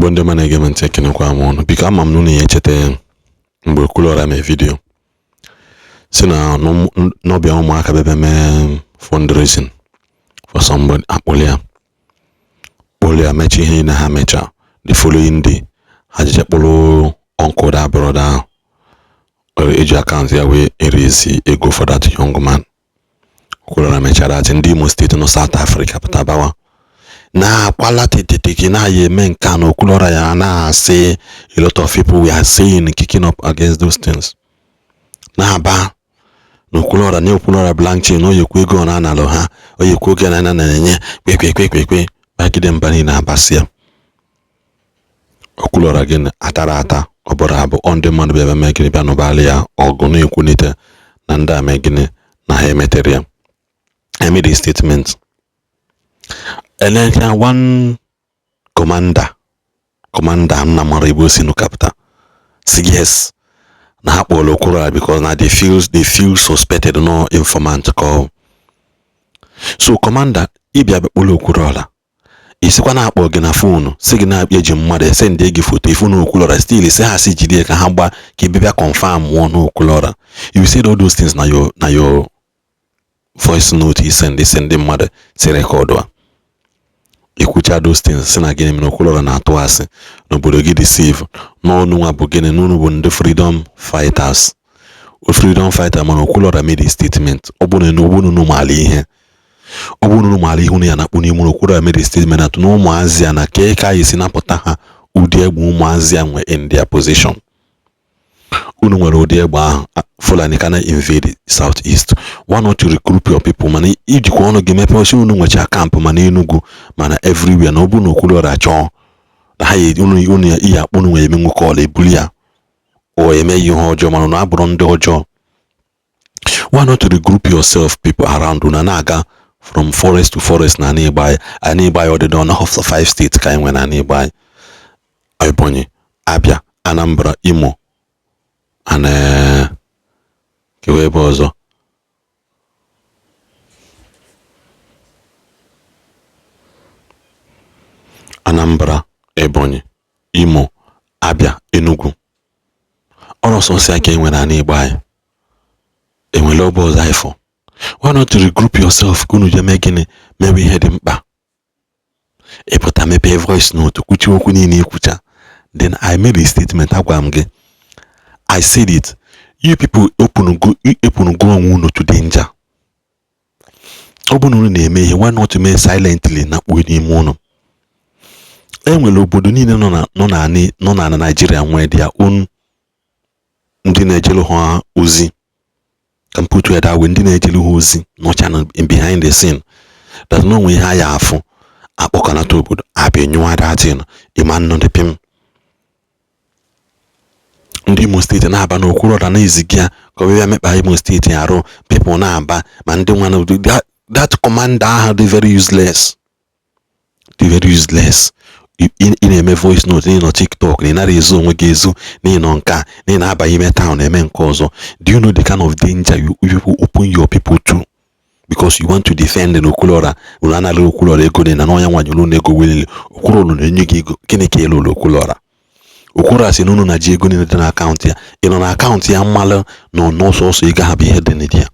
Igbo ndị ọma na-ege m ntị, ekenekwa m ụnụ. Biko, ama m na unu ya echeta mgbe Okwuluọra mee video si na n'ọbịa ụmụaka bịa mee fundraising for somebody, akpụlụ ya kpụlụ ya, mechaa ihe niile ha mechaa. The following day, ha jeje kpụrụ uncle that brother ahụ eji account ya wee erezi ego for that young man. Okwuluọra mechara atị ndị Imo State nọ South Africa pụta bawa na-akwala tetete na ya eme nke a na Okwuluọra ya na-asị. A lot of people were saying, kicking up against those things, na-aba na Okwuluọra na Okwuluọra blank chain na oyekwu ego na analụ ha, oyekwu oge na na-enye kpekpekpekpekpe bagide mba niile abasị ya. Okwuluọra gịnị atara ata ọ bụrụ abụ ọ ndị mmadụ bịa mee gịnị, bịa nụbalị ya ọgụ na-ekwunite na ndị a mee gịnị na ha emetere ya. I made a statement. Elecha one commander nna mara ebe o si nụkapụta si yes, na ha kpọrọ Okwuluọra because na they feel suspected, no informant ka. So commander, ịbịa kpọrọ Okwuluọra, isikwa na-akpọ gị na phone, si gị na-akpọ eji mmadụ ese ndị gị photo ifu na Okwuluọra, still si ha si jide ka ha gba ka ị bịa confirm mụọ na Okwuluọra. You said all those things na your voice note ise ndị mmadụ si record a. Ekwucha those things, si na gịnị mere Okwuluọra na-atụ asị n'obodo gị dị safe n'ọnụ nwa bụ gịnị n'unu bụ ndị freedom fighters, freedom fighter. Mana Okwuluọra made a statement. Ọ bụrụ na unu maara ihe, ọ bụrụ na unu maara ihe unu ya na-akpụ n'ime, Okwuluọra made a statement atụ na ụmụazị ya na ka anyị si napụta ha ụdị egbe ụmụazị ya nwe in their position. Unu nwere ụdị egbe ahụ, Fulani ka na invade South East. Why not to regroup your people? Mana ijikwa ọnụ gị mepee osi unu nwecha camp mana Enugu, mana everywhere, na ọ bụrụ na Okwuluọra chọọ na ha unu unu ya ihe akpụ unu nwere eme nwoke ọla ebuli ya o eme ihe ọjọọ, mana unu abụrụ ndị ọjọọ. Why not to regroup yourself, people around unu na-aga from forest to forest na ana Igbo anyị, ana Igbo anyị ọdịda ọnụ of five states ka anyị nwere na ana Igbo anyị: Ebonyi, Abia, Anambra, Imo and kewa ebe ọzọ. Anambra, Ebonyi, Imo, Abia, Enugu, ọrụ sọsọ ya ka e nwere ana Igbo anyị. Enwere ọba ọzọ anyị fọ. Why not to regroup yourself ka unu jee mee gịnị, mewe ihe dị mkpa? Ịpụta mepee voice note, kwuchie okwu niile ikwucha. Then I made a statement. Agwara m gị, I said it, you people open go open go onwe unu to danger. Ọ bụrụ na unu na-eme ihe, why not mee silently na kpuo n'ime ụlọ? E nwere obodo niile nọ na Nigeria nwee their own ndị na-ejelu ha ozi, ka m put it that way, ndị na-ejelu ha ozi nọcha na behind the scene, that no nwe ihe a ya afụ akpọkọnata obodo abịa nyụọ datin ịma nnọ dị pim. Ndị Imo State na-aba n'Okwuluọra na-eziga ya ka ọ bịa mekpa Imo State arụ. People na-aba ma ndị nwa that commander ahụ dị very useless, dị very useless. Ị na-eme voice note, na ị nọ TikTok, na ị nara ezo onwe gị ezo, na ị nọ nke a, na ị na-abanye ime town eme nke ọzọ. Do you know the kind of danger you people open your people to because you want to defend na Okwuluọra unu anara Okwuluọra ego na n'ọnya nwanyere unu ego welile? Okwuluọra na-enye gị ego gịnị ka ịlụrụ Okwuluọra? Okwuluọra sị na unu na ji ego niile dị n'account ya. Ị nọ n'account ya mmalụ na n'ọsọsọ ego ha bụ ihe dị n'ịdị ya.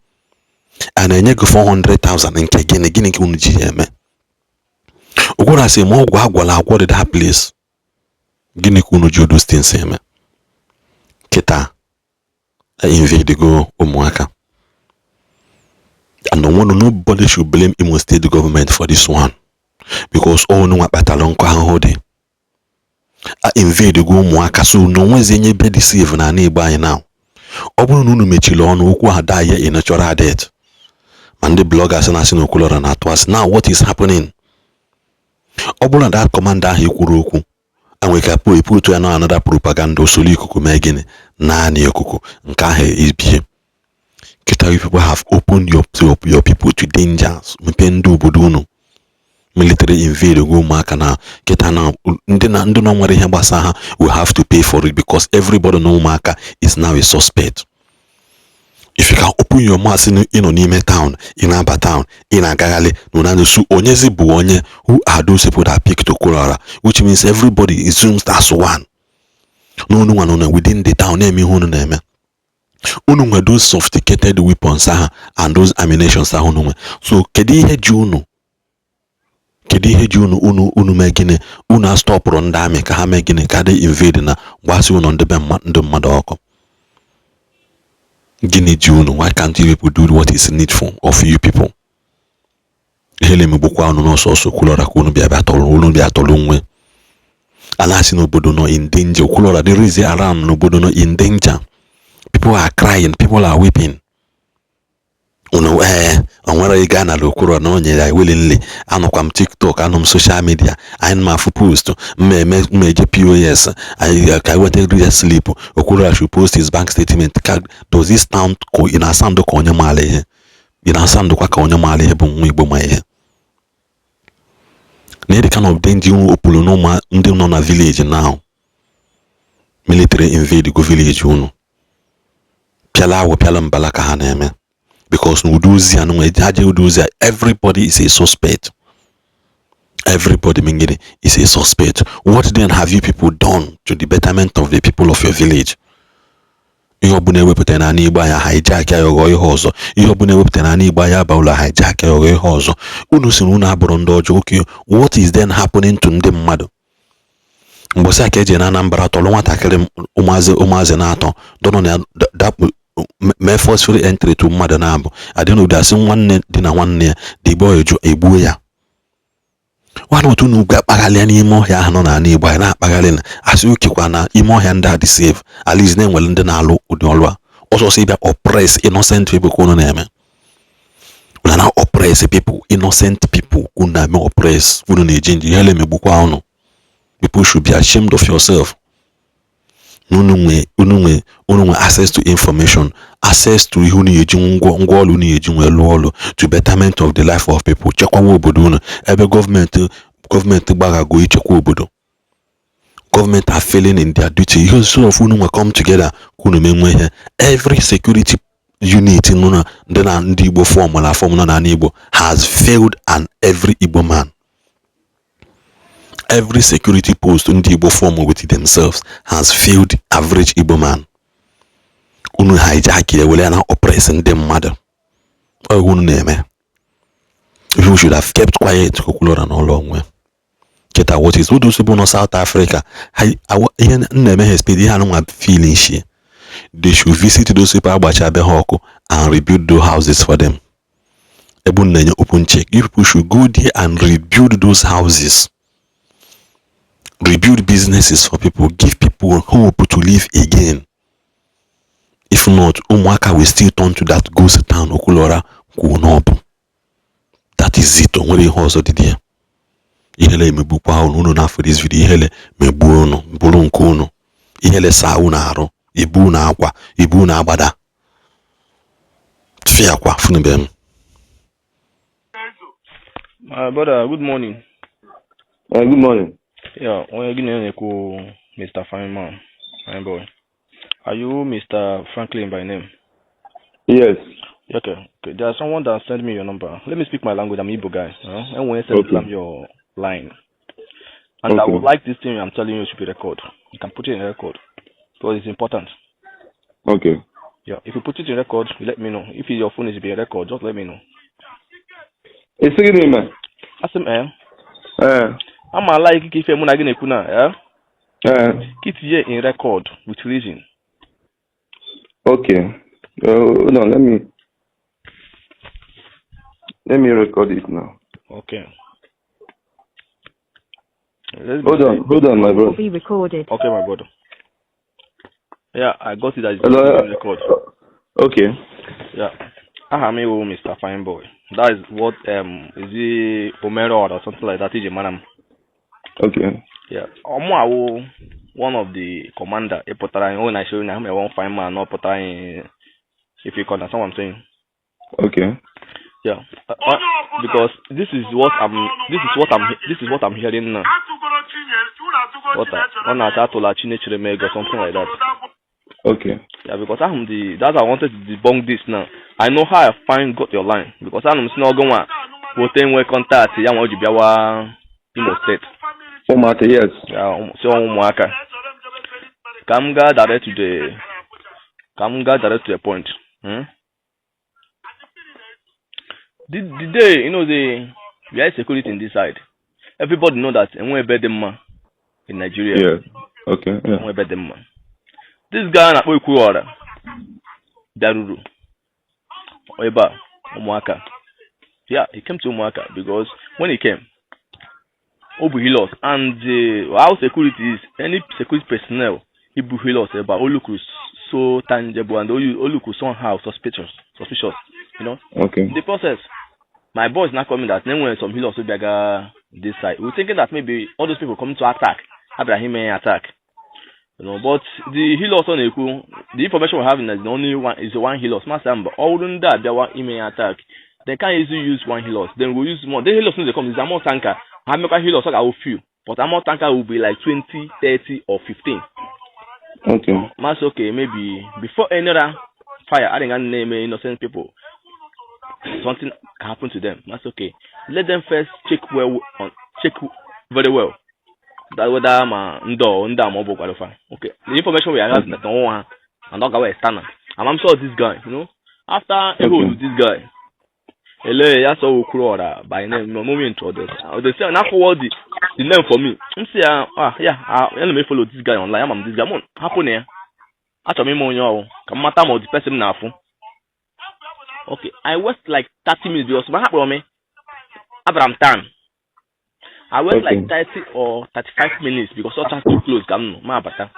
A na-enye gị 400,000 nke gịnị? Gịnị ka unu ji ya eme? Okwuluọra sị ma ọgwụ agwala agwọ dị that place. Gịnị ka unu ji those things eme? Kịta invade go ụmụaka and onwere. Nobody should blame Imo State government for this one because all nwa kpatara nkụ ahụhụ dị a invade go ụmụaka. So na onwezi enye ebe dị safe na ana Igbo anyị now. Ọ bụrụ na unu mechiri ọnụ okwu ahụ daa ya in natural death, ma ndị bloggers na-asị na Okwuluọra na-atụ asị, now what is happening? Ọ bụrụ na that commander ahụ ekwuru okwu enwere ka eputu ya na another propaganda osolu ikuku mee gịnị naanị ikuku nke ahụ ebie. Kịta you people have opened your people to dangers. Mepee ndị obodo unu, military invade go ụmụaka na kịta na ndị na ndị nọ nwere ihe gbasara ha will have to pay for it because everybody na ụmụaka is now a suspect. If you can open your mouth, sị ị nọ n'ime town, ị na-aba town, ị na-agagharị na na onyezi bụ onye. Who are those people that picked Okwuluora? Which means everybody assumes that's one na unu nwa nọ within the town na-eme ihe unu na-eme. Unu nwe those sophisticated weapons ahụ and those ammunitions ahụ unu nwe. So kedu ihe ji unu? Kedu ihe ji unu? Unu mee gịnị? Unu astopụrụ ndị army ka ha mee gịnị, ka dị invade na gbasị ụlọ ndị be ndị mmadụ ọkụ? Gịnị ji unu? Why can't you people do what is needful of you people? Ihe na-emegbukwa unu n'ọsọsọ Okwuluora ka unu bịa tọrọ, unu bịa tọrọ nwe a na-asị n'obodo nọ in danger. Okwuluora dị raise alarm n'obodo nọ in danger. People are crying, people are weeping. Unu ee, o nwere ego a nara Okwuluora na o nyere ya willingly. Anọkwa m TikTok, anọ m social media, anyị ma afụ post mmemme mmeje POS anyị ka anyị nweta real slip. Okwuluora should post his bank statement. Ka does this sound ka ị na-asound ka onye maara ihe? Ị na-asoundkwa ka onye maara ihe bụ nwa Igbo ma ihe na the kind of danger opulu n'ụmụ ndị nọ na village now. Military invade go village unu, pịala awụ, pịala mbala ka ha na-eme, because n'ụdị ozi a nwe ha je ụdị ozi a, everybody is a suspect. Everybody mingiri is a suspect. What then have you people done to the betterment of the people of your village? Ihe ọbụla ewepụtara n'ala Igbo anya, hijack ya, ọghọ ihe ọzọ. Ihe ọbụla ewepụtara n'ala Igbo anya aba ụlọ, hijack ya, ọghọ ihe ọzọ. Unu si na unu abụrụ ndị ọjọọ. Okay, what is then happening to ndị mmadụ? Mgbọsị a ka eji na Anambra tọrọ nwatakịrị, ụmụazị na-atọ dọnọ na dakpu, mee forceful entry to mmadụ na-abụ adịnụdị asị nwanne dị na nwanne ya, the boy eju egbuo ya. Nwana otu unu ga-akpaghalịa n'ime ọhịa ahụ nọ n'ala Igbo anyị na-akpagharị na asị okekwa na ime ọhịa ndị a dị safe. At least na-enwere ndị na-alụ ụdị ọlụ a ọsọsọ ịbịa oppress innocent people ka unu na-eme. Unu na oppress people, innocent people ka unu na-eme oppress. Unu na-eji nji ihe emegbukwa unu. People should be ashamed of yourself. Unu nwe access to information, access to ihe unu eji ngwa ọrụ unu eji nwee lụọ ọrụ to betterment of the life of people, chekwawa obodo unu. Ebe gọọmenti gbaghago ichekwa obodo, gọọmenti are failing in their duty. Ihe sort of unu nwe come together ka unu menwe ihe. Every security unit nọ na ndị na ndị Igbo form na form nọ n'ala Igbo has failed, and every Igbo man, every security post ndị Igbo form with themselves has failed average Igbo man. Unu hijack ya, were ya na oppress ndị mmadụ. Ọ ihe unu na-eme. You should have kept quiet. Okwuluora n'ụlọ onwe kịta, what is those people nọ South Africa ha ihe m na-eme ha expect ihe anụnwa feeling shie. They should visit those people agbacha be ha ọkụ and rebuild those houses for them. Ebe unu na-enye open check, you people should go there and rebuild those houses, rebuild businesses for people, give people hope to live again. If not, ụmụaka will still turn to that ghost town Okwuluora kwuo n'ọbụ. That is it. O nwere ihe ọzọ dị ya. Ihele emegbukwa unu. Unu n'afọ this video, ihele megbuo unu, bụrụ nke unu. Ihele saa unu arụ, ibu unu akwa, ibu unu agbada tụfịakwa funube m. My brother, good morning. Good morning. Yeah, onye gị na-ekwu Mr. Fine Man, Fine Boy. Are you Mr. Franklin by name? Yes. Okay. There's someone that sent me your number. Let me speak my language. I'm Igbo guy. Huh? And when you send Okay. your line. And I would like this thing I'm telling you to be record. You can put it in record because it's important. Okay. Yeah. If you put it in record, you let me know. If your phone is being record, just let me know. Isi gịnị ime? Asị m eh. Ee. Ama like ka ife mụ na gị na-ekwu na eh? Ee. Ka itinye in record with reason. Okay. Hold on, let me record it now. Okay. Let's be Hold on, my will brother. be recorded. Okay, my brother. Yeah, I got it that it's Hello. being record. Okay. Yeah. Aha m wụ Mr. Fineboy. That is what is it Omero or something like that iji mara m. Okay. Yeah. Ọmụ awụ one of the commander ịpụtara anyị onye na-esi onye ahụ one fine man ọ pụtara anyị, if you understand what I'm saying. Okay. Yeah. Because this is what I'm hearing now. What ọ na-ata atụla Chinechere m ego, something like that. Okay. Yeah, because I'm the that's why I wanted to debunk this now. I know how I find got your line because ana m si n'ọgụ nwa wote nwe contact ya nwa o ji bịawa Imo State. Ụmụaka, yes. Ya si ụmụaka. Ka m gaa direct to the point. The day you know the we are security in this side. Everybody know that enwe ebe dị mma in Nigeria. Enwe ebe dị mma. This guy na-akpọ Okwuluora bịaruru ebe a, ụmụaka. Yeah, he came to ụmụaka because when he came, o bu Hilux, and how security is, any security personnel ibu Hilux ebe a, o look so tangible and o look somehow suspicious. In the process, my boys now coming that then when some Hilux bịaga this side, we thinking that maybe all those people come to attack, Abraham attack. But the Hilux ọ na-ekwu, the information we have is the only one is the one Hilux. Masị mba, ọ bụrụ ndị a bịawa ime ya attack, they can't easily use one Hilux. Then we'll use more. The Hilux no dey come is armor tanker. Ha mekwa Hilux, ọ ga-awụ few, but armor tanker will be like 20, 30 or 15. Masị okay, maybe before any other fire adịghị na-eme innocent people, something can happen to them. Masị okay, let them first check well on check very well that whether ma ndị ọ ndị a ma ọ bụ kwalify. Okay, the information we are having that ọnwụ ha and ọ gawa external and I'm sure this guy, after hold this guy ele ya sọ Okwuluora by name no moment or the say na forward the name for me. M sị ya, ah yeah, ah, ana m follow this guy online. Ama m this guy, mụ hapụ na ya, achọrọ m ime onye ọwụ ka m mata ma ọ dị person m na-afụ. Okay, I waste like 30 minutes because ma ha kpọrọ m abara m tan. I wait like 30 or 35 minutes because ọ too close ka m nọ ma abata.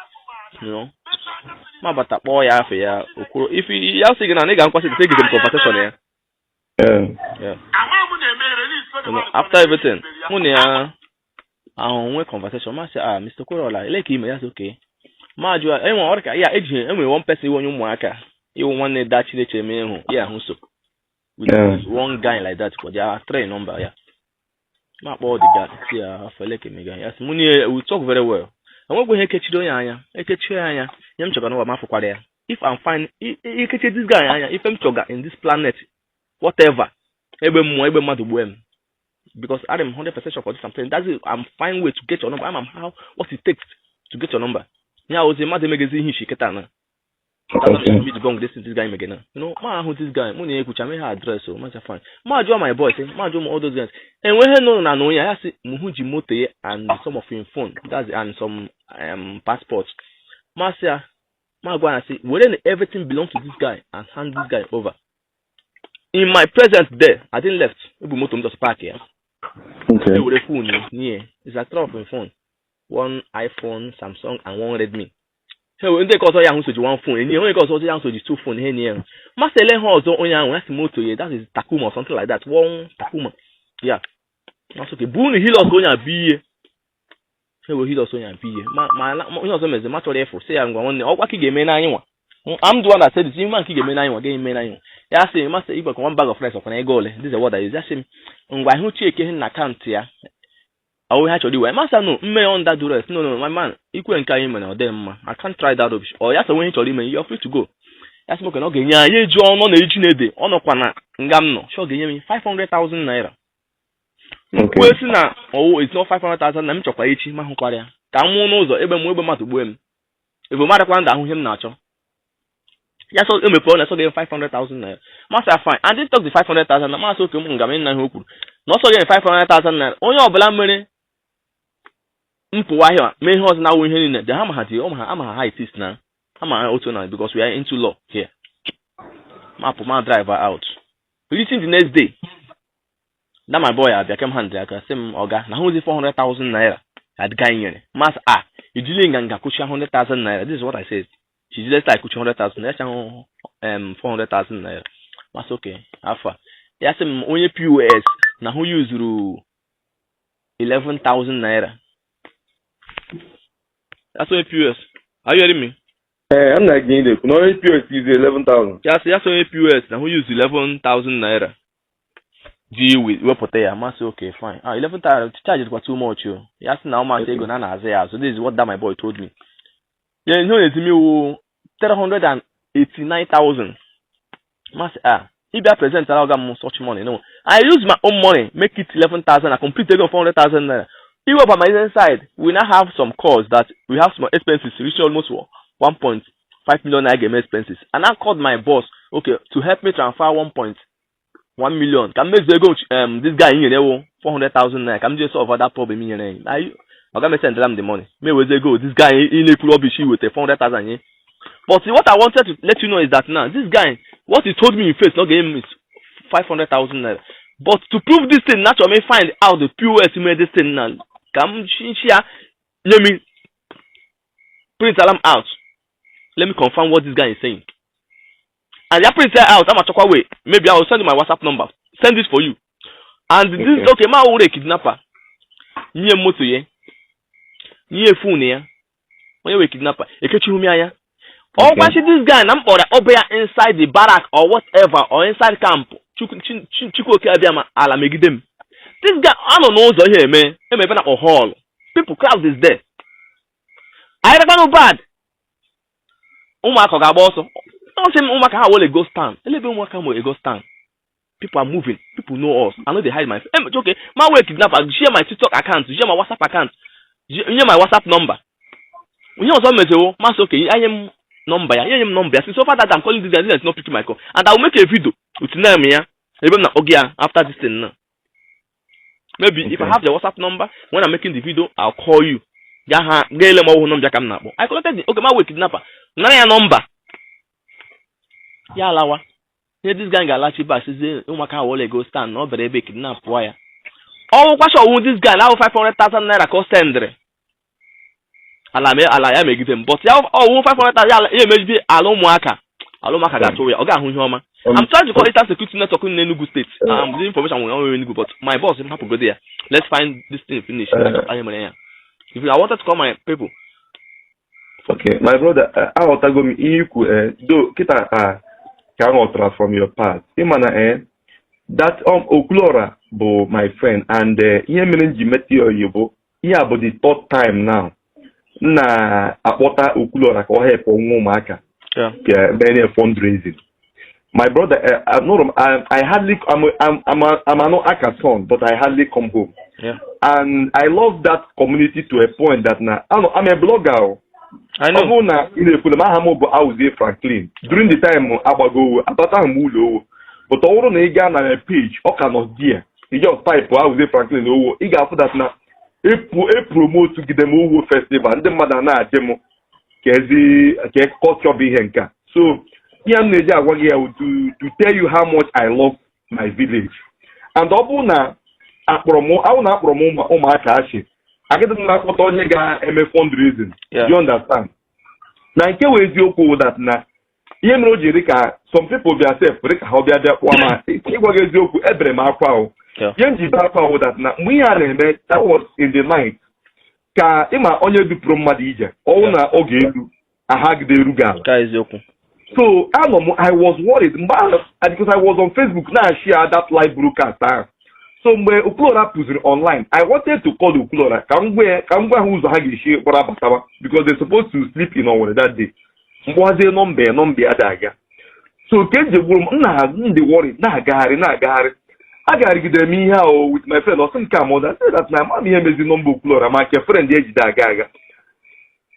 Ma abata kpọọ ya afọ ya Okwuru if ya sị gị na ị ga-nkwasị take the conversation ya. Yeah. After everything, mụ na ya ahụ nwee conversation, ma sị, "Ah, Mr. Okwuluora, ele ka ime ya?" Sị okay. Ma jụọ enwe ọrụ ka ya eji enwere one person iwe onye ụmụaka iwu nwanne da Chineke eme ịhụ ya ahụ so with one guy like that, but there are three number ya. Ma kpọọ the guy, si ya afọ ele ka emega ya, sị mụ na ya we talk very well. Enwekwa ihe kechiri onye anya, ekechie ya anya, ihe m chọga n'ụwa m afụkwara ya. If I'm fine, ikechi this guy anya, ife m chọga in this planet, whatever, egbe mmụọ egbe mmadụ gbuo m, because I'm 100% sure for this I'm saying. That's it. I'm fine way to get your number. I'm how what it takes to get your number. Ya ozi mmadụ emegezi ihe ishi kịta na. That's what me debunk this guy megena. Ma ahụ this guy, mụ na ekwucha m ihe address o, macha fine. Ma jụọ my boy, say, ma jụọ m all those guys. Enweghị nọ na na onye ya sị mụ ji moto ya and some of him phone, that's and some passport. Ma sị ya, ma gwa ya sị, were na everything belong to this guy and hand this guy over. In my presence there, I didn't left. Ebu moto m just park ya. E were phone nye. It's like three of him phone. One iPhone, Samsung and one Redmi. He were ndị nke ọzọ ya ahụ soji one phone, enye onye nke ọzọ ya ahụ soji two phone, ihe nye ya. Masị ele ha ọzọ onye ahụ ya si moto ya, that is Tacoma or something like that. One Tacoma. Yeah. Masị okay, buru Hilux onye a bụ ihe. He were Hilux onye a bụ ihe. Ma onye ọzọ mezi ma chọrọ ịfụ sị ya ngwa nwanne ọkwa ka ị ga-eme n'anyị nwa. I'm the one that said this. Ime nke ị ga-eme n'anyị nwa ga-eme n'anyị nwa. Ya sị masị igwe ka one bag of rice ọkwa na ego ole. This is what I use. Ya sị m ngwa ịhụ Chieke na account ya. Ọ ha chọrọ iwe masa no mme under duress. No, no, my man, ikwe nke anyị mere ọ dị mma. I can't try that rubbish. Ọ ya sị onwe ihe chọrọ ime, you're free to go. Ya sị m na ọ ga-enye anyị eji ọnụ na eji na-ede ọ nọkwa na nga m nọ sọ ga-enye m 500,000 naira. Kwuo sị na ọwụ it's not 500,000 na m chọkwa echi ma hụkwara ya ka m mụọ n'ụzọ egbe m egbe mmadụ gbuo m ebe mmadụ ndụ ahụ ihe m na-achọ ya sọ emepe ọ na-esọ gị 500,000 naira. Masị fine and they talk the 500,000 na masị oke m nga m nna ihe o kwuru na ọsọ gị 500,000 naira onye ọbụla mere mpụwa ahịa mee ihe ọzọ na-awụ ihe niile de ha ma ha dị ọ ma ha ama ha it is na ama ha otu na because we are into law here. Mapụ ma drive out. Reaching the next day, that my boy abịa kem hand aka sị m ọga na hụzi 400,000 naira adịga nyere mas a ejili nganga kwụchi 100,000 naira. This is what I said. She just like kwụchi 100,000 naira ahụ 400,000 naira. Mas okay, afa ya sị m onye POS na hụ yuzuru 11,000 naira. That's onye POS. Are you hearing me? Eh, I'm not getting it. No, POS is 11,000. Ya sị onye POS na hụ use 11,000 naira ji wepụta ya. Masị okay, fine. Ah, 11,000 charge kwa too much o. Ya sị na ọ masị ego na na-azụ ya azụ. This is what that my boy told me. Ya ihe ọ na-eti m iwu 300 and 89,000. Masị, ah, ịbịa present ara ọga m such money? No, I use my own money make it 11,000. I complete ego 400,000 naira. Iweba my inside, we now have some calls that we have some expenses reaching almost 1.5 million naira ga-eme expenses, and I called my boss, okay, to help me transfer 1.1 million ka m mezuo ego this guy nyere ewu 400,000 naira ka m jee solve that problem nyere ya. Oga m send am the money, me weze ego this guy ị na-ekwuru rubbish weta 400,000 nye. But what I wanted to let you know is that now this guy, what he told me in face, not ga is 500,000 naira. But to prove this thing, naturally find out the POS made this thing now, ka m share, let me print am out, let me confirm what this guy is saying. And ya print it out, I'm achọkwa way, maybe I will send you my WhatsApp number, send it for you and this. Okay, ma wụrụ kidnapper nye moto ya, nye phone ya, onye wee kidnapper ekechighị m anya. Ọ gwachi this guy na m kpọrọ ọbụ ya inside the barrack or whatever or inside camp. Chukwuoke abịa ma ala megide m. This guy anọ n'ụzọ ihe eme eme ebe na-akpọ hall, people crowd is there. Anyị rakwanụ bad, ụmụaka ga-agba ọsọ. Ọ sị m ụmụaka ha wole go stand elebe ụmụaka mo go stand. People are moving, people know us. I no dey hide my face. Okay, ma wey kidnapper, share my TikTok account, share my WhatsApp account, nye my WhatsApp number. Ihe ọzọ mezewo masị, okay, anye m nọmba ya, nye m nọmba ya. Since so far that I'm calling this guy, this guy is not picking my call, and I will make a video with name ya ebe m na oge ya after this thing now. Maybe if I have the WhatsApp number, when I'm making the video, I'll call you. Ga ha ga ele m ọhụụ nọmba ka m na-akpọ. I collected the, okay, ma wee kidnapper nara ya nọmba ya alawa. Ihe this guy ga-alachi back, sizie ụmụaka ha wole go stand na ọ bịara ebe kidnap pụọ ya. Ọnwụ kwasha ọnwụ this guy na ahụ 500,000 naira ka ọ sendịrị ala me ala ya megide m, but ya ọwụ 500,000 ya emegide ala ụmụaka, ala ụmụaka ga-achụ ya, ọ ga-ahụ ihe ọma. I'm trying to call Eastern Security Network in Enugu State. The information we on Enugu, but my boss hapụ go there. Let's find this thing finish. Anyị mere ya. If I wanted to call my people. Okay, my brother, aghọtago m ihe ikwu, do kịta ka m ghọtara from your part. Ịma na that Okwuluora bụ my friend, and ihe mere m ji meta ya oyi bụ ihe a bụ the third time now m na-akpọta Okwuluora ka ọ help nwa ụmụaka ka mee fundraising. My brother, anụrụ m, I hardly, I'm an Aka son, but I hardly come home. And I love that community to a point that na I'm a blogger o. I Ọ know. bụrụ na ị na-ekwu na aha m bụ Auzie Franklin, during the time agbago owo abata m ụlọ owo, but ọ bụrụ na ị gaa na my page, ọ ka nọ there, ị just type Auzie Franklin owo, ị ga-afụ that na e promote gide m owo festival, ndị mmadụ a na-ajị m ka ezi ka culture bụ ihe nke a. So ihe m na-eji agwa gị ya wụ to tell you how much I love my village, and ọ bụrụ na akpọrọ m awụ na akpọrọ m ụmụaka achị agịdị m na-akpọta onye ga-eme fundraising. You understand? Na nke wụ eziokwu wụ that na ihe mere o ji dị ka some people bịa sef dị ka ha bịa bịa kpụọ ma ịgwa gị eziokwu, ebere m akwa o. Ihe m ji bee akwa wụ that na mgbe ihe a na-eme, that was in the night, ka ịma onye dupụrụ mmadụ ije ọwụ na oge elu ahagide erughị ala. Ka eziokwu. So anọ m, I was worried mgbe ahụ because I was on Facebook na-share that live broadcast ahụ. So mgbe Okwuluora pụziri online, I wanted to call Okwuluora ka m gwa ha ụzọ ha ga-esi gbara batawa, because they supposed to sleep in Owerri that day. Mgbazie nọmba ya, nọmba ya dị aga. So nke m ji gburu m na ndị worried na-agagharị na-agagharị, agagharịgidere m ihe ahụ with my friend. Ọsị nke a mọda say that na ama m ihe mezi nọmba Okwuluora, ma nke friend ya ejide aga aga.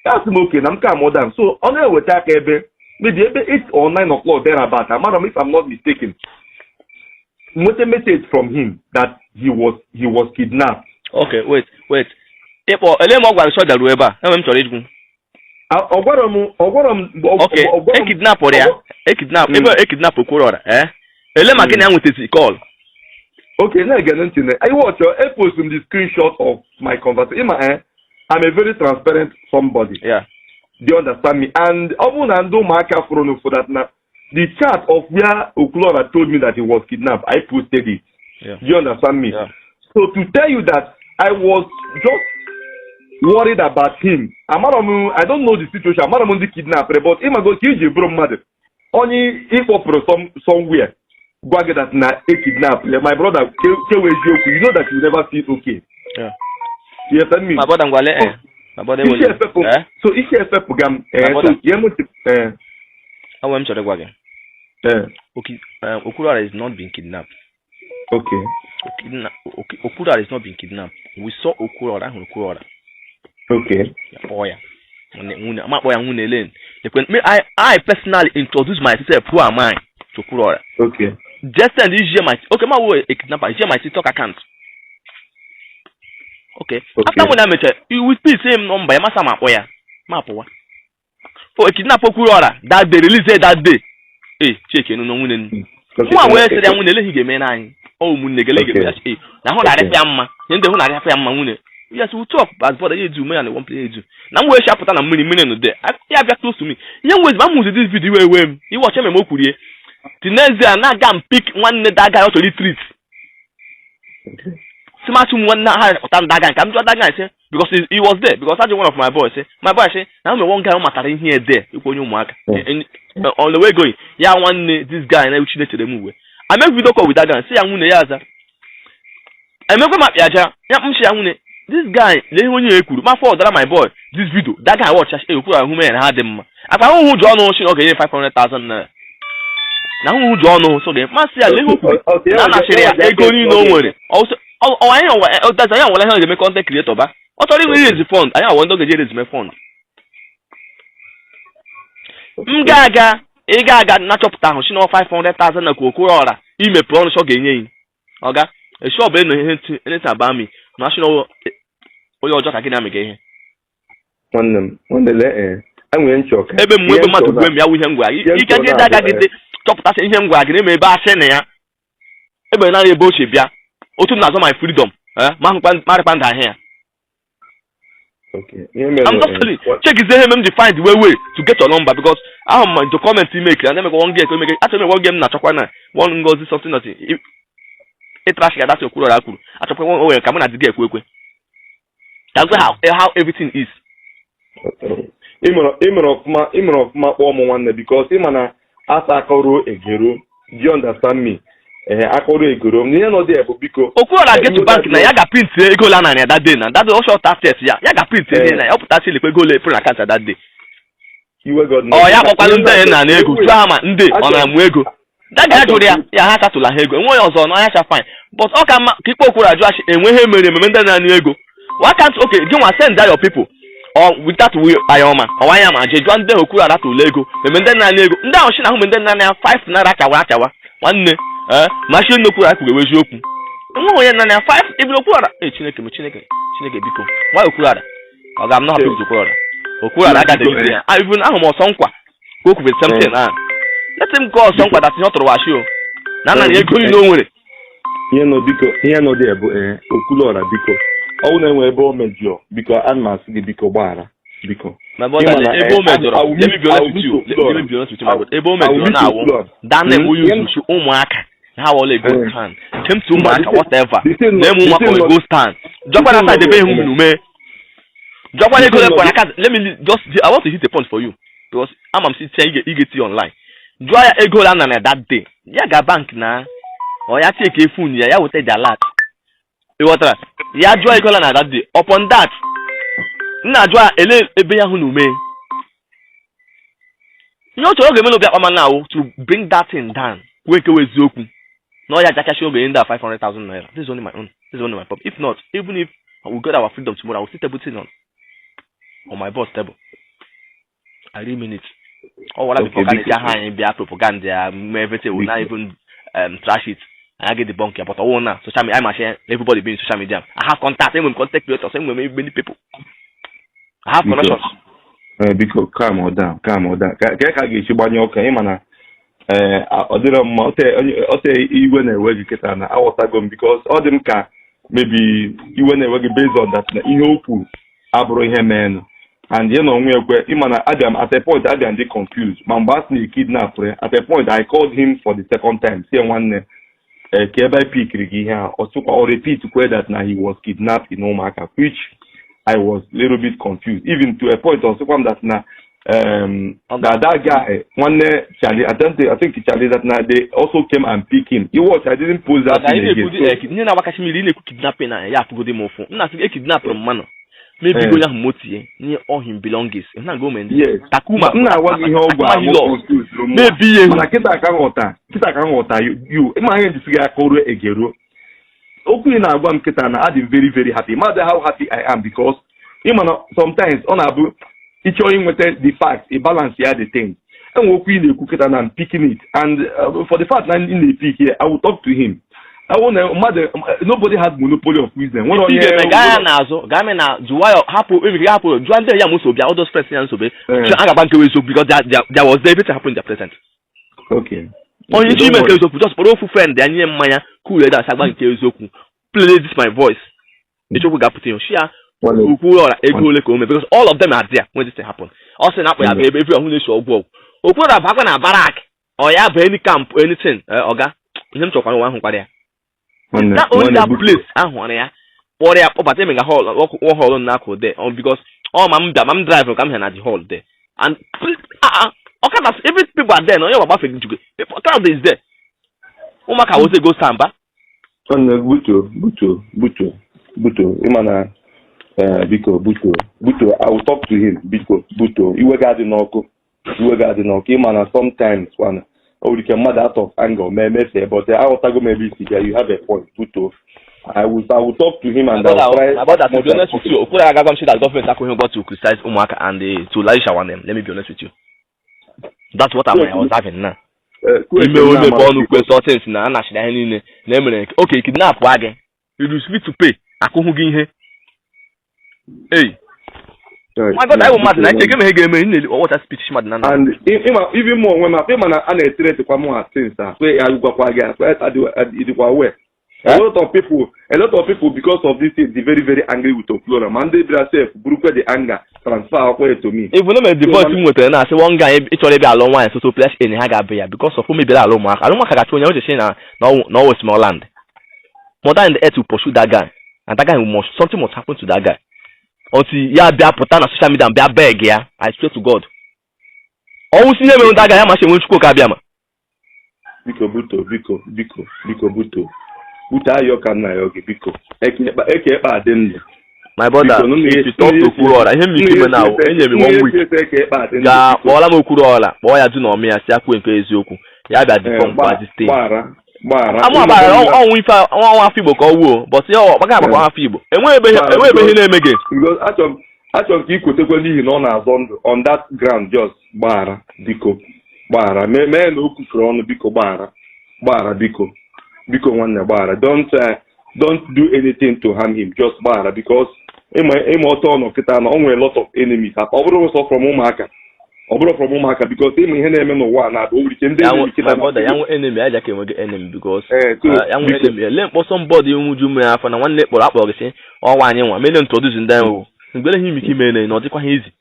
Ya sị m oke na m ka mọda m, so ọ na-eweta aka ebe maybe ebe 8 or 9 o'clock thereabout, amara m if I'm not mistaken, nweta message from him that he was kidnapped. Okay, wait, wait. Ịkpọ ele ma ọ gwara soja ruo ebe a, enwe m chọrọ ịjụ. Ọ gwara m, ọ gwara m. Okay, ọ gwara m. E kidnapụrụ ya. E kidnap ebe e kidnap Okwuluora, eh? Ele ma gịnị ya nwetazi call. Okay, na-ege ntị na I watch your I post the screenshot of my conversation. Ịma, I'm a very transparent somebody. Do you understand me? And ọ bụrụ na ndị ụmụaka fụrụ for that na the chat of where Okwuluora told me that he was kidnapped, I posted it. Do you understand me? Yeah. So to tell you that I was just worried about him. Amara m, I don't know the situation. Amara m ndị kidnapper, but ịmago ka iji bụrụ mmadụ onye ịkpọpụrụ somewhere gwa gị that na e kidnap my brother, kewe eziokwu, you know that you never feel okay. You understand me? My brother, ngwale eh. My brother. Isi efepụ Eh? So isi efepụ ga m My so brother. ihe m eh. Ọ m chọrọ ịgwa gị. Ee. Okay, Okwuluora is not being kidnapped. Okay, Okwuluora is not being kidnapped. We saw Okwuluora, ahụrụ Okwuluora. Ya kpọọ ya. Nwunye, ama kpọọ ya nwunye Elen. Me, I personally introduce myself, who am I, to Okwuluora. Just send this my, okay, ma wo a kidnapper, share my TikTok account. Okay. After when I met her, you will still same number, ya masa ma akpọ ya. Ma apụwa. Oh, a kidnap Okwuluora that day, release it that day. Eh, check enu na nwunye nnu. Nwa wee sịrị ya nwunye eleghị ga-eme n'anyị. Ọ ụmụnne gị eleghị ga-eme ya. Eh, na hụ na-arịa ya mma. Ihe ndị hụ na-arịa ya mma nwunye. Yes, we talk as brother, ya edu me and one play edu. Na m wee shapụta na mmiri mmiri nọ there. Ya bịa close to me. Ihe m wezi ma m hụzi this video iwe wee m. Iwe ọcha meme o kwurie. The next day, na-aga m pick nwanne that guy ọ chọrọ treat. Si masị ụmụ nwanne ha pụta that guy ka m jụọ that guy say because he was there, because ajụ one of my boys say my boy say na ụmụ one guy ọ matara ihe there ikwu onye ụmụaka. On the way going ya nwanne this guy na uchi na-echere m uwe. I make video call with that guy, si ya nwunye ya aza emekwe ma pịaja ya m si ya nwunye this guy lee ihe onye ya ekwuru ma forward my boy this video. That guy watch e kwuru ahụ mere na ha dị mma akpa ahụhụ ji ọnụ si na ọ ga-enye 500,000 naira na ahụhụ ji ọnụ so ga masị ya lee ihe o kwuru na a nasịrị ya ego niile o nwere. Ọ anyị ọdazi anyị anwala ihe ọ ga-eme content creator ba ọ chọrọ inwe raise fund anyị awọ ndị ọ ga-eji raise fund m ga-aga ị ga-aga na chọpụta ahụ si na 500,000 na ka Okwuluora imepe ọnụ sọ ga-enye yi ọga esi ọ bụ eno ihe ntị anything about me na asị na onye ọjọọ ka gị na-amịga ihe. Nwanne m, nwanne, lee, ee, enwere nchọ ka ebe m ebe mmadụ gwe m ya wụ ihe m gwara gị ike gị agagide chọpụtasị ihe m gwara gị na-eme ebe asị na ya ebe naanị ebe ochie bịa otu m na-azọ my freedom, eh, ma hụkwa marịkwa ndụ ahịa ya. Okay. Ihe mere I'm just telling you, check is ihe m ji find the way to get your number, because ahụ m the comment you make and emekwa one girl ka emeke achọrọ m one game na-achọkwa na one Ngozi something nothing ịtrash ga dasị Okwuluora kwuru achọkwa o nwere ka mụ na di gị ekwe ekwe ka m gwa how everything is. Ị mere ọfụma, ị mere ọfụma kpọọ m, nwanne, because ị ma na asa akọruo egero. Do you understand me? Ee, akọruo egero ihe nọ dị bụ biko. Okwuluora get to bank na ya ga print ego la narị that day na that day ọsọ 30 ya ya ga print ihe na ya ọ pụtasị lekwa ego ole print account that day. Iwe God. Ọ ya kpọkwalụ ndị na na ego tụọ ha ma ndị ọ na-amụ ego that guy jụrụ ya ya ha satụla ha ego enweghị ọzọ na ọnya cha fine, but ọ ka mma ka ikpe Okwuru ajụ achị enwe ihe mere ememe ndị na-anụ ego. Why can't, okay, gị nwa send your people or without we ayọma ọwa ya ma jee jụọ ndị Okwuru aratụla ego meme ndị na-anụ ego ndị ahụ si na ahụ mgbe ndị na-anụ ya 5 naira achawa achawa nwanne ee ma chi ndị Okwuru akwuru eziokwu enweghị onye na ya 5 even Okwuru e Chineke m Chineke Chineke biko nwa Okwuru ọ ga m not happy with Okwuru Okwuru aga ya even ahụ m ọsọ nkwa ka o kwuru same thing ah let him go ọsọ nkwa that ihe ọ tụrụ washi o na nna ya ego niile o nwere. Ihe nọ biko, ihe nọ dị bụ ee, Okwuluora, biko, ọ bụrụ na enwe ebe o mejọọ, biko, ana m asị gị biko gbaghara biko. My brother, ebe o mejọrọ, let me be honest with you, let me be honest with you, my brother, ebe o mejọrọ na-awụ that name we use ụmụaka na ha wọla ego stand came to ụmụaka whatever na emu ụmụaka ego stand jọkwa na side ebe ihu ume jọkwa na ego lekwa na aka. Let me just, I want to hit a point for you because ama m si tie ị ga-eti online jụọ ya ego la na that day ya ga bank na ọ ya take phone ya ya weta the alert ị ghọtara ya jụọ ego la na that day. Upon that nna jụọ ya ele ebe ya hụ na ume ihe ọ chọrọ oge emela obi akpama na awụ to bring that thing down kwuo ekewa eziokwu na ọ ya jakashi oge ndị a 500,000 naira. This is only my own, this is only my problem. If not, even if we get our freedom tomorrow, I will still table thing on my boss table. I really mean it. Ọ wara before ka na-eji aha anyị bịa propaganda ya mee everything, we not even trash it anyị get debunk ya, but ọwụ na social media, I share everybody being social media. I have contact, enwere m contact creators, enwere m many people, I have connections. Biko, calm down, calm down. Ka a ga-esi gbanye ọka ịma na ee ọ dịrọ mma ote iwe na-ewe gị kịta na aghọtago m because ọ dị m ka maybe iwe na-ewe gị based on that na ihe o kwuru abụrụ ihe meenụ and ya na onwe ekwe ịma na abịa m at a point abịa m dị confused ma mgbe a sị na kidnap ya. At a point I called him for the second time sie nwanne ee ka ebe I pickiri gị ihe a ọ sịkwa ọ repeat kwe that na he was kidnapped in Ụmụaka, which I was little bit confused, even to a point ọ sịkwa m that na that guy nwanne Charlie, I think Charlie, that na they also came and pick him. You watch, I didn't post that thing again. Ihe na-agbakachi mmiri ị na-ekwu kidnapping na ya afụgodi m ụfụ m na-asị e kidnapụrụ mmanụ Mebigo onye ahụ motie nye all him belongings. Na go men. Yes. Takuma. M na-agwa gị ihe ọgwụ Takuma ahụ Hilux. confuse mụ. Mebi ihe. Mana kịta ka nghọta, kịta ka nghọta you ịma ihe njisi gị aka ruo egeruo okwu ị na-agwa m kịta na adị m very, very happy. Mmadụ, how happy I am, because ịma na sometimes ọ na-abụ ịchọọ inweta the fact, ị balance ya the thing. Enwe okwu ị na-ekwu kịta na I'm picking it, and for the fact na ị na-epick ya, I will talk to him. Awụ na mmadụ, nobody has monopoly of wisdom. Nwere onye Ị ga-eme gaa ya n'azụ, gaa mee na jụwa ya, hapụ ebe hapụ jụọ ndị ya muso bịa, all those friends ya nsobe. A ga-agba nke eziokwu because there was everything happen in their present. Onye isi ime nke eziokwu, just kpọrọ ofu friend ya, nye mmanya, cool ya, dasị agba nke eziokwu. Play this my voice, eziokwu ga-apụta ihe shi ya. Okwuluọra, ego ole ka o mee? Because all of them are there when this thing happen. Ọ sị na akpọ ya bụ ebe every ọhụrụ na-esi ọgwụ ọgwụ. Okwuluọra bụ akwa na barrack, ọ ya bụ any camp, anything. Ọga ihe m chọkwara ụwa ahụ kwara ya that only that place ahụ ọrụ ya kpọrọ ya kpọbata emega hall one hall na-akụ there, because ọ ma m bịa ma m drive ka m hịa na the hall there, and ọkada, every people are there na onye gbagbafe jugo, crowd is there, ụmụaka wote go samba. Nwanne, buto, buto, buto, buto. Ịma na biko, buto, buto, I will talk to him. Biko, buto, iwe ga-adị n'ọkụ, iwe ga-adị n'ọkụ. Ịma na sometimes kwana o nwere ike mmadụ out of anger mee mefee, but aghọtago m ebe isi bịa. You have a point. Buto, I will talk to him and I will try. My brother, to be honest with you, Okwuru agagwa m say that government akwụghị ụgwọ to criticize ụmụaka and to lavish our name. Let me be honest with you. That's what I'm observing now. Ime o mepe ọnụ kwe things na a nachiri ihe niile na emere nke okay, kidnap wa gị, you refuse to pay, akụhụ gị ihe. Hey, my God, anyị bụ mmadụ na eche ihe ga-eme ị na-eli ọwọcha speech mmadụ na And ịma even mụ onwe m, ịma na a na-eteretikwa mụ ha things a kwe ya gwakwa gị akwe ịdịkwa well. A lot of people because of this thing dey very, very angry with Okwuluora, ma ndị bịara sef burukwa the anger transfer akwa to me. Even though the voice m nwetara na-asị one guy ịchọrọ ịbịa alụ nwaanyị soso place enyi ha ga-abịa ya because of mebiri alụ ụmụaka, alụ ụmụaka ga-achụ onye ocheche na ọwụ small land. Mother in the earth will pursue that guy, and that guy must, something must happen to that guy until ya bịa pụta na social media bịa beg ya. I swear to God, ọnwụ si ihe mere that guy ya masị enwe Chukwu ka abịa ma. Biko, buto, biko, biko, biko, buto, buto, ayọ ka nna ya gị, biko, eke ekpe adị ndụ. My brother, if you talk to Okwuluora, ihe m ike ime na enye m one week, gaa kpọọla m Okwuluora, kpọọ ya du na ọmị ya si akwụ nke eziokwu ya bịa dịkọ mkpa this thing. Gbaghara, gbaghara. Amụ agbara ọnwụ ife ọnwa afọ Igbo ka ọ wuo, but ya ọ gbaga agbakwa afọ Igbo enweghị ebe, enweghị ebe ihe na-eme gị. Because achọrọ m ka ị kwetekwa n'ihi na ọ na-azọ ndụ on that ground. Just gbaghara, biko, gbaghara, mee mee na o kwufere ọnụ. Biko, gbaghara, gbaghara, biko, biko, nwanne, gbaghara. Don't do anything to harm him. Just gbaghara, because ịma ọtọ ọ nọ kịta na ọ nwere lot of enemies. Ọ bụrụ sọ from ụmụaka, ọ bụrụ from ụmụaka, because ịma ihe na-eme n'ụwa a na-abụ o nwere ike ndị enemy kịta. My brother, ya nwe enemy aja ka enweghị enemy because ya nwe enemy lee mkpọ somebody nwuju mmiri afọ na nwanne kpọrọ akpọrọ gị sị ọnwa anyị nwa mele introduce ndị ahụ mgbe ihe ime ike ime na ọ dịkwa ha easy.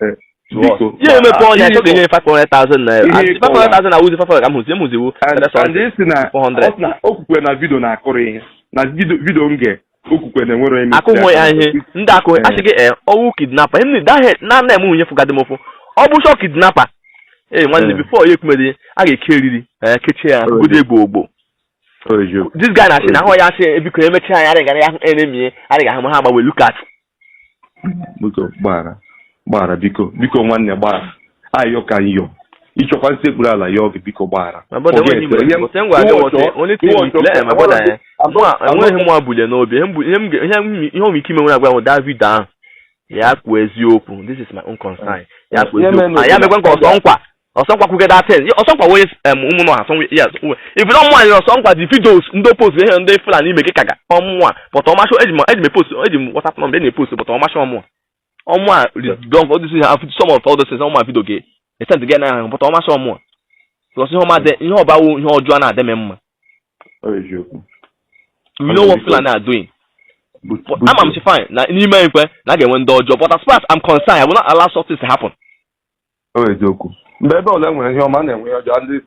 Ya emepe ọnya chọ ga-enye 500,000 naira, 500,000 na wuzi 500 ka m hụzi m hụziwu. And isi na 400. Okwukwe na video na-akụrụ ihe na video nge okwukwe na enwere eme. Akụghị ya ihe ndị akụ asị gị ọwụ kidnapper ihe that na na eme nwunye fụgadị m ụfụ, ọ bụ sọ kidnapper ee nwanne, before ya ekwumedi a ga-eke eriri kechie ya godi egbo ogbo. This guy na-asị na ahụ ya asị ebiko emechaa ya arịghara ya enemy arịghị ahụ ha agbanwe. Look at. Biko, gbaghara, gbaghara, biko, biko, nwanne, gbaghara, ayọ ka nyọ ịchọkwa nsekpuru ala yọọ gị, biko, gbaghara. Enweghị mụ bulie n'obi ihe o ike ime nwere agwa David ahụ ya kwuo eziokwu. This is my own concern. Ya kwuo eziokwu ya mekwa nke ọsọ nkwa, ọsọ nkwa kwuge that thing. Ọsọ nkwa onye ụmụ nọ ha yes, if you don't mind ọsọ nkwa the videos ndị post ihe ndị Fulani ime kaga ọmụnwa, but ọmasho eji m post, eji m WhatsApp number eji m post, but ọmasho ọmụnwa ọmụnwa don all this, some of all those things ọmụnwa video gị esent gị na, but ọmasho ọmụnwa because ihe ọma ihe ọbawo ihe ọjọọ na-adị m mma. You know what Fulani are doing. Ama m si fine na n'ime nkwe na a ga-enwe ndị ọjọọ, but as far as I'm concerned, I will not allow such things to happen. Eziokwu, mgbe ebe ọla nwere ihe ọma na-enwe ihe ọjọọ ndị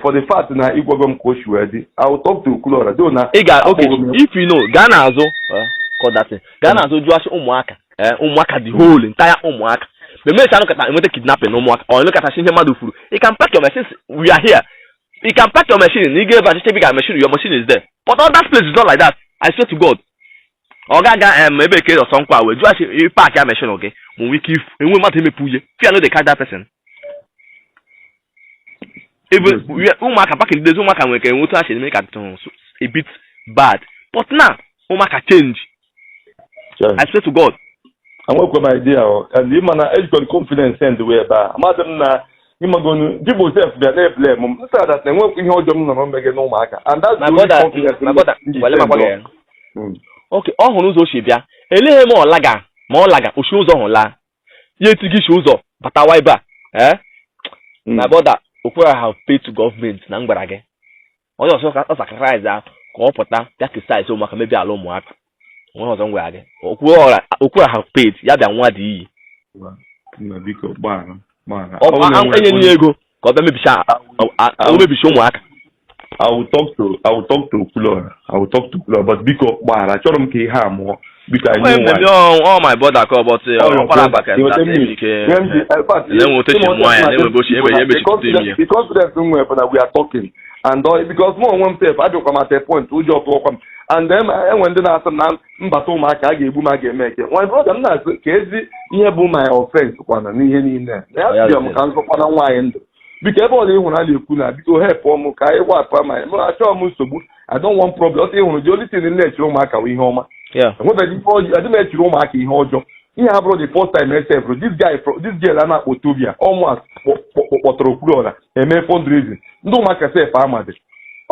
for the fact na ịgwago m ka o si wee dị, I will talk to Okwuluora though na Ị ga, okay, if you know, gaa n'azụ, call that thing, gaa n'azụ jụọ asị ụmụaka, ụmụaka, the whole entire ụmụaka mgbe mmechi anụ kata enweta kidnapping na ụmụaka ọ nụkọtasị ihe mmadụ furu. You can pack your machine, we are here, you can pack your machine na ị ga ebe achịcha ga machine, your machine is there, but other place is not like that. I swear to God. Ọ ga-aga ebe ke ọsọ nkwa wee jụọ asị park ya machine gị ma nwee ike ifu enwe mmadụ emepe uye fear no dey catch that person. Even ụmụaka back in the days, ụmụaka nwere ka enwe otu ha si eme ka a bit bad, but now ụmụaka change. I swear to God. Enwekwa m idea o, and ịma na ejikwa confidence send wee ebe a, amadị m na ịmagonu Jigbo sef bịa na-eblame m nsị that na enwekwa ihe ọjọọ m nọrọ mmege n'ụmụaka, and that's My the only brother, confidence my brother, m ji wele send makwa ọ. gị. Okay, ọ hụrụ ụzọ o si bịa, eleghị m ọlaga ma ọ laga osi ụzọ hụ laa ya etighị isi ụzọ batawa ebe a, eh. My brother, Okwara have paid to government na m gwara gị onye ọzọ ọ sacrifice ya ka ọ pụta bịa criticize ụmụaka mebi ala ụmụaka. Onwe ọzọ m gwara gị, Okwara have paid ya bịa nwa dị iyi. Nna, biko gbaghara, gbaghara. Ọ Ọ bụrụ na enye ya ego ka ọ bịa mebisa o mebisi ụmụaka. I will talk to Okwuluora. I will talk to Okwuluora, but biko gbaghara, achọrọ m ka ihe a mụọ. Biko anyị Onye nwe mmemme ọ my brother ka ọ but ọkwara akpa ka ike na-enwe otu esi mụọ ya na-enwe ebe ebe ya emechipụta imi ya. The confidence m nwere bụ na we are talking and because mụ onwe m sef abịakwa m at a point ụjọ tụọkwa m, and then enwe ndị na-asị m na mbata ụmụaka a ga-egbu m, a ga-eme eke. My brother, m na-asị ka ezi ihe bụ my offense kwana n'ihe niile na ya bịa m ka m zọkwana nwaanyị ndụ. Biko, ebe ọla ịhụrụ a na-ekwu na biko help m ka anyị wapụ ma m achọghị m nsogbu. I don't want problem. Ọsọ ịhụrụ, the only thing m na-echere ụmụaka bụ ihe ọma. Enwebeghị ife ọjọọ, adị m echere ụmụaka ihe ọjọọ. Ihe a bụrụ the first time esefụrụ this guy, this girl a na-akpọ Tobia ọmụ kpọtụrụ Okwuluora eme fundraising. Ndị ụmụaka sef amadị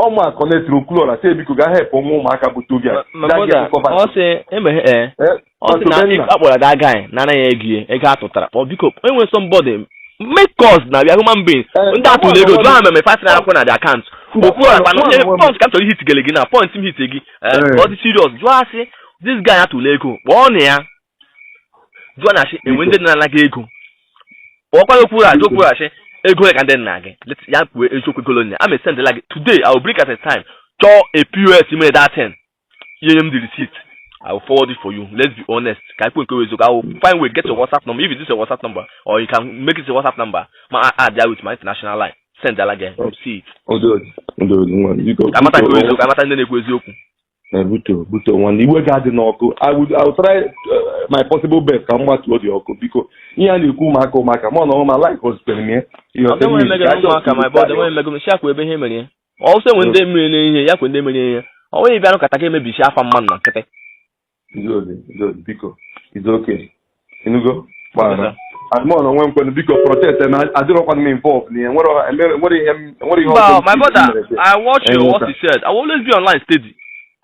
ọmụ a connectịrị Okwuluora sị biko gaa help nwa ụmụaka bụ Tobia. My brother, ọ sị emeghe ee ọ sị na akpọrọ that guy na anaghị ego ya ego atụtara kpọ. Biko, enwe somebody make us na we are human beings. Ndị atụrụ ego jụọ ha meme five naira kwụ na the account Okwuluora kwana onye point ka m chọrọ ihit gele gị na point m hit gị. Ọ dị serious, jụọ asị this guy atụrụ ego, kpọọ na ya jụọ na asị enwe ndị na-anaghị ego, kpọọkwa Okwuluora, jụọ Okwuluora asị ego ya ka ndị nna gị ya kwuo eziokwu ego ya I'm send like today. I will bring at a time chọọ a POS mere that thing ihe nye m the receipt. I will forward it for you. Let's be honest. Ka ikwu nke eziokwu, I will find way get your WhatsApp number. If it is your WhatsApp number or you can make it your WhatsApp number, ma add that with my international line, send that again, you see it. Amata nke eziokwu, amata ndị na-ekwu eziokwu. Buto buto nwanne, iwe ga-adị n'ọkụ. I will try my possible best ka m gbatuo dị ọkụ. Biko, ihe a na-ekwu ụmụaka ụmụaka mụ na ọma like ozipere m ya. Ụmụaka, my brother, enweghị emego m si akwa ebe ihe mere ya ọsọ enwe ndị mere n'ihe ya kwe ndị mere ihe ọ nweghị bịa nụkọta ka emebisi afa mmadụ na nkịtị. Biko, it's okay. Inugo, gbaghara. And mụ na onwe m kwenu, biko protect na adịrọkwana m involved na enwere ihe enwere ihe. Mba, my brother, I watch you, what he said. I will always be online steady.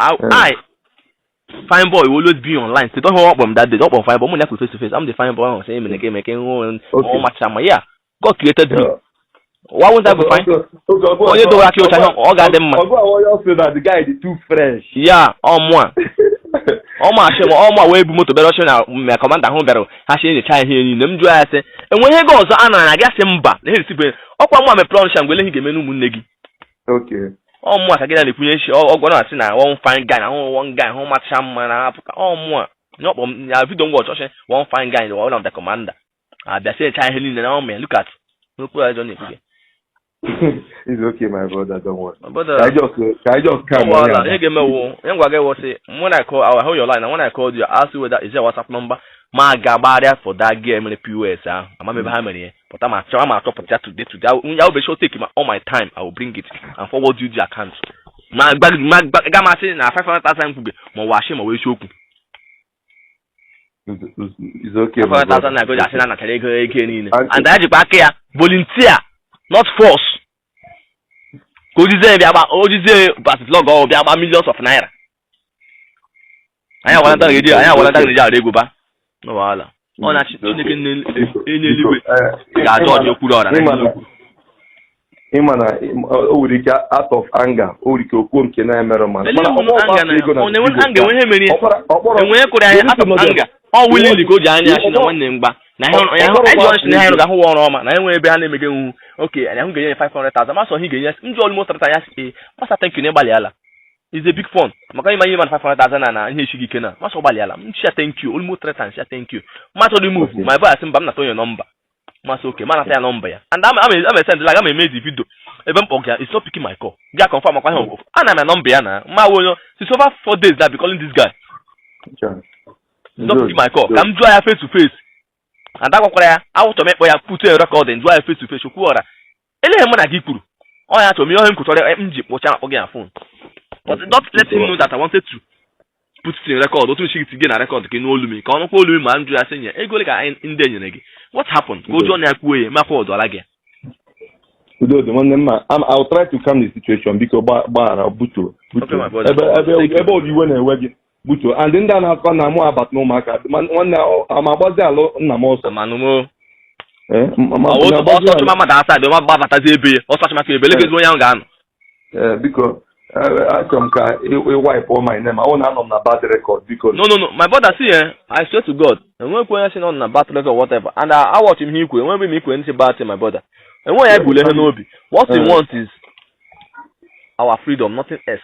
I fine boy will always be online steady. Don't hold up that day. Don't fine boy. I'm face to face. I'm the fine boy. I'm saying, make make oh macha ma, yeah. God created me. Why won't I be fine? Onye dọwara aka ụcha ọ ga-adị mma. Ọgụ ahụ onye ọsị na the guy dị too fresh. Ya ọmụ a ọmụ achị ma ọmụ a wee bu moto bịara ọchị na ma commander ahụ bịara ha si enyocha ihe niile. M jụọ ya sị enwe ihe ego ọzọ a nara gị, asị mba na ihe resibe ọkwa mụ a mepere ọnụ mgbe eleghị ga-eme n'ụmụnne gị. Ọmụ a ka gị na na-ekwunye shi ọgwọ na-asị na one fine guy na hụ one guy hụ macha mma na apụta ọmụ a nye ọkpọ m ya video ngwa ọchọchị one fine guy, one of the commander abịa sị echa ihe niile na ọmụ ya. Look at n'okwu ọjọọ na-ekwu gị. It's okay, my brother, don't worry. My brother, Ka I just calm. Well, ihe ga-eme wụ ihe ngwa gị wụ sị when I call, I will hold your line, and when I called you, I ask you whether is there a WhatsApp number ma ga-agbagharịa for that girl mere POS ahụ. Ama m ebe ha mere ya pụta ma chọọ ma achọpụta today today. I will be sure take my all my time. I will bring it and forward you the account ma gba ma gba ga masị na 500,000 kwuge ma ọ wụ ashị ma ọ wụ eziokwu. It's okay, my 500,000 brother. Na ego asị na anachara ego ego niile And- and anyị jikwa aka ya volunteer, not force, ka ojizie bịa gba ojizie basilog ọ bịa gba millions of naira. Anyị agwalata ga-eji anyị agwalata ga-eji ara egwu ba no wahala. Ọ na Chineke nne enye eluigwe ga-ajọ ọjị okwuru ọra na eziokwu. Ịma na o nwere ike out of anger, o nwere ike okwuo nke na-emerụ mmadụ. Ele Mana enwe anger na ego na ọ na-enwe anger enwe ihe mere ya. ọkpọrọ Enwe ihe kụrụ anyị out of anger, ọ willingly ka o ji anya asị na nwanne mgba na ihe ya anyị ji ọchị na ihe ga-ahụ ọrụ ọma na enwe ebe ha na-emege nwu oke anyị ahụ ga-enye 500,000 masọ ihe ga-enye m ji almost tata ya sị ee masa thank you na ịgbalịala is a big fun maka ịma ihe ma 500,000 na ihe esighị ike na masọ gbalịala m chia thank you almost three times ya thank you masọ remove. My boy asị mba m nata onye nọmba masị oke ma nata ya nọmba ya and I'm send like I'm eme the video ebe m kpọga ya, it's not picking my call. Bịa confirm makwa ihe ana m ya nọmba ya na mma onye since over 4 days na be calling this guy. Not picking my call. Ka m jụọ ya face to face. And agwakwara ya, awụchọ m ịkpọ ya, put a recording, jụọ ya face to face. Okwuọra, eleghị mụ na gị kwuru ọ ya chọrọ m ihe m kwuchọrọ m ji kpụcha akpọ gị na phone, but not let him know that I wanted to put it in record. Otu nshi gị na record ka ị nụ olu m, ka ọ nụkwa olu m, ma m jụ ya sị nye ego ole ka anyị ndị enyere gị, what happened, ka o jụọ na ya kwuo ya makwa ọdọla gị. Udo dị, nwanne m. Ma I'll try to calm the situation. Biko gbaghara, butuo. Okay, my butuo. brother. Ebe Thank you. ebe iwe na-ewe gị, butuo. And ndị a na-akọ na mụ abata n'ụmụaka, nwanne, ama agbazi alụ nna m ọsọ. Amanụmo. Eh, na-agbazi Ọsọ alụ. Chụma mmadụ asaa dị ọma, gbabatazi ebe ya ọsọ chụmaka ebe legezi onye ahụ ga-anọ. Eh, biko, achọrọ m ka ị wipe all my name. Ọ na-anọ m na bad record, biko. No, my brother, see, eh, I swear to God, enwekwa onye sị na ọ nọ na bad record, whatever. And I watch him ihe ikwe, enweghị m ikwe ntị bad thing, my brother. Enweghị ya gwule ihe n'obi. What we want is our freedom, nothing else.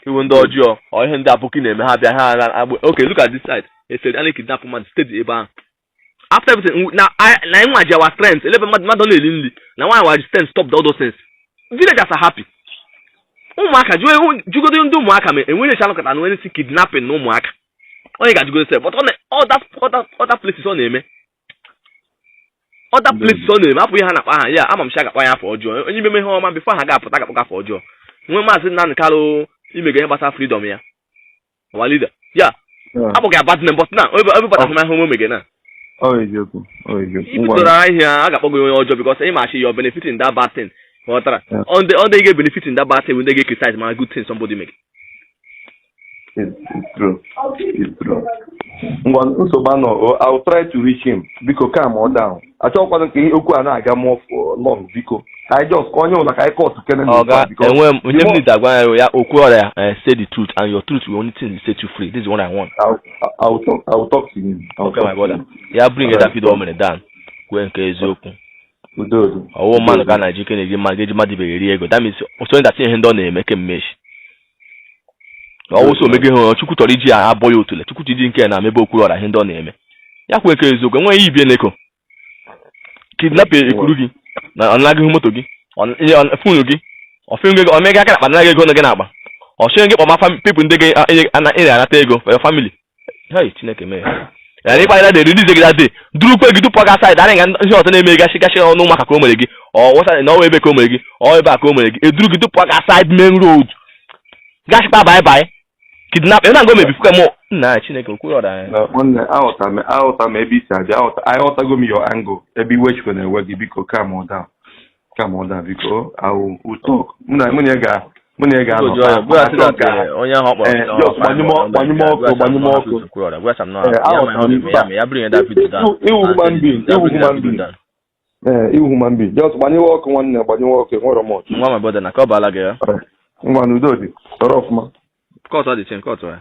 Iwu ndị ọjọọ ọ ihe ndị abụki na-eme, ha bịa ha na-agba. Okay, look at this side. Esere a na-ekidnap mmadụ steady ebe ahụ. After everything, na na nwa ji our strength elebe mmadụ mmadụ na-eli nri na nwaanyị wa strength stop all those things. Villagers are happy. Ụmụaka jụgodo ndị ụmụaka ma enweghị echi anọkọta na onye si kidnapping na ụmụaka onye ga-ajụgodo sef, but ọ na other other other places ọ na-eme, other places ọ na-eme, apụ ihe ha na-akpa ha ya. Ama m si agakpa ya afọ ọjọọ, onye ime ihe ọma before ha ga-apụta ga-akpọ afọ ọjọọ. Nwe Maazị Nnamdi Kanu imega ihe gbasara freedom ya, our leader ya. Akpọghị ya bad name, but now everybody ahụ ihe o mege na. Ọ eziokwu, ọ eziokwu. Ngwa. Ibidoro ahịa, a ga-akpọ gị onye ọjọọ because ị ma achị you're benefiting that bad thing. Ghọtara? Yeah. On the ga benefiting that bad thing when they get criticize ma good thing somebody make. It's true. It's true. Ngwa, nsogbu anọ. I will try to reach him. Biko, calm ọ down. Achọghịkwana ka ihe okwu a na-aga more for long, biko. Ka anyị just ka onye ụlọ ka anyị kọtụ kene Oga, n'okwu a, because enwe m onye m need agwa ya ya okwu ọrịa, say the truth and your truth will only thing will set you free. This is what I want. I will talk to him. I will Okay, talk my to brother. him. Ya bring Alright. that video o mere down. Kwee nke eziokwu. Udo dị. Ọwụ mmadụ ka a na-eji ike na-eji mmadụ eji mmadụ ibe eri ego. That means so that ihe ndị ọ na-eme kemgbe echi. Ọwụ so omege ihe Chukwu chọrọ iji ya abọ ya otule. Chukwu chọrọ iji nke na emebe okwu ọra ihe ndị ọ na-eme. Ya kwee nke eziokwu, enweghị ibie n'eko. Kidnap ekuru gị na ọ naghị moto gị, phone gị, ọ gị, ọ mega aka n'akpa naghị ego nọ gị n'akpa. Ọ sịghị gị kpọma people ndị gị ị na-anata ego for your family. Hey, Chineke mee. Ya na ịkparịta dị release gị that day. Durukwe gị dupụ gị aside, arị nga ihe ọzọ na-eme gasị gasị ọnụ ụmụaka ka o mere gị. Ọ wụsa na ọwa ebe ka o mere gị, ọ ebe a ka o mere gị. Eduru gị dupụ gị aside main road. Gashikpa bye bye. Kidnap, ị na-ngo mebi fuka mụ. Nna Chineke okwu ọra ya. Na nwanne, aghọta m ebe isi abịa. Aghọtago m your angle ebe iwe chukwu na-ewe gị. Biko, calm down, calm down, biko. I will talk. Mụ na ya ga-anọ. Achọ ka Onye ahụ ọ kpọrọ. Eh, just gbanyụm ọkụ, gbanyụm ọkụ. Eh, aghọtara m. Mba. Ya bring that video down. Iwu human being, iwu human being. Ee, iwu human being. Just gbanyụwa ọkụ, nwanne, gbanyụwa ọkụ. Enwere m ọchị. Nwa my brother, na ka ọ baala gị ya. Ngwa, n'udo dị, sọrọ ọfụma. Cut all the chain, cut ya.